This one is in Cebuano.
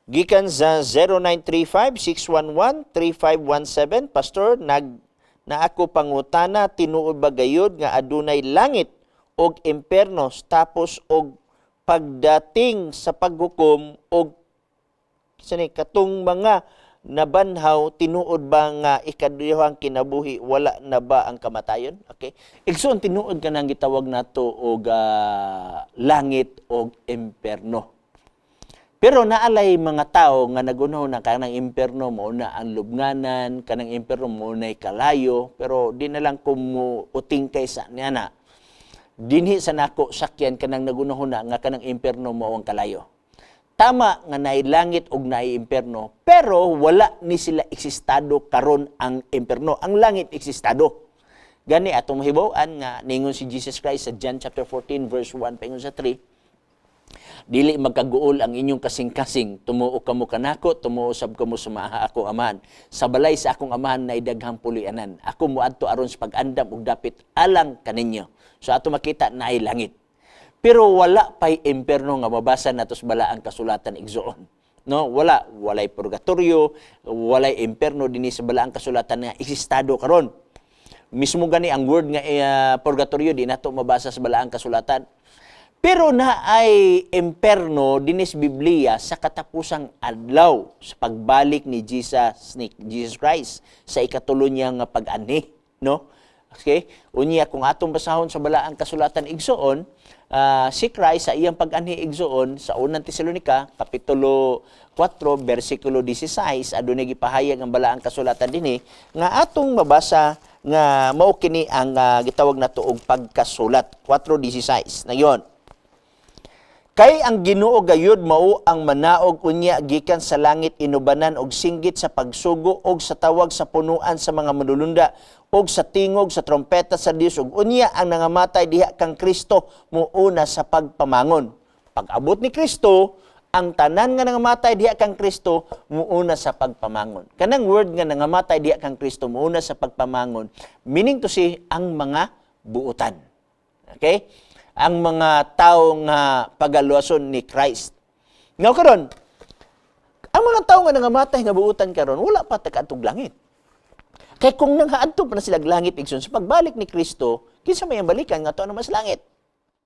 Gikan sa 0935-611-3517, "Pastor, nag na ako pangutana, tinuod ba gayud nga adunay langit og imperno tapos og pagdating sa paghukom og sa ni katong mga nabanhaw, tinuod ba nga ikaduhang kinabuhi, wala na ba ang kamatayon?" Okay, igsoon, tinuod ka nang gitawag nato og langit og imperno. Pero naalay mga tao nga nagunaw na kanang imperno mo na ang lubnganan, kanang imperno mo na kalayo, pero di na lang kung mo uting kay sa niya na. Dinhi sa nako sakyan kanang nagunahon na nga kanang imperno mo ang kalayo. Tama nga naay langit og naay imperno, pero wala ni sila eksistado karon ang imperno. Ang langit eksistado. Gani atong mahibaw-an nga ningon si Jesus Christ sa John chapter 14 verse 1 paingon sa 3, "Dili magkaguol ang inyong kasing-kasing, tumuo kamo kanako, tumuo sab kamo sa maaha akong Amahan. Sa balay sa akong Amahan naay daghang puloy-anan. Ako moadto aron sa pag-andam og dapit alang kaninyo." So ato makita naay langit. Pero wala pay imperno nga mabasa nato sa balaang kasulatan, igsoon. No, wala, walay purgatorio, walay imperno dinhi sa balaang kasulatan nga eksistado karon. Mismo gani ang word nga purgatorio di nato mabasa sa balaang kasulatan. Pero na ay imperno dinis Biblia sa katapusang adlaw sa pagbalik ni Jesus Christ sa ikatulo niya nga pag-anhi, no? Okay? Unya kung atong basahon sa balaang kasulatan, igsoon, si Christ sa iyang pag-anhi, igsoon, sa Unang Tesalonika kapitulo 4 bersikulo 16, adunay gipahayag ang balaang kasulatan dinhi nga atong mabasa nga mao kini ang gitawag nato og pagkasulat 4:16 na yon. "Kay ang Ginoo gayud mao ang manaog unya gikan sa langit inubanan og singgit sa pagsugo og sa tawag sa punuan sa mga manulunda og sa tingog sa trompeta sa Dios, ug unya ang nangamatay diha kang Kristo muuna sa pagpamangon." Pag-abot ni Kristo, ang tanan nga nangamatay diha kang Kristo muuna sa pagpamangon. Kanang word nga nangamatay diha kang Kristo muuna sa pagpamangon, meaning to say ang mga buutan. Okay? Ang mga tao nga pagaluwason ni Christ. Nga karon, ang mga tao nga nangamatay nga buutan karon wala pa tag-adtog langit. Kay kung nanghaadto pa na sila langit, igsoon, sa pagbalik ni Kristo, kinsa may ang balikan nga to naman sa langit?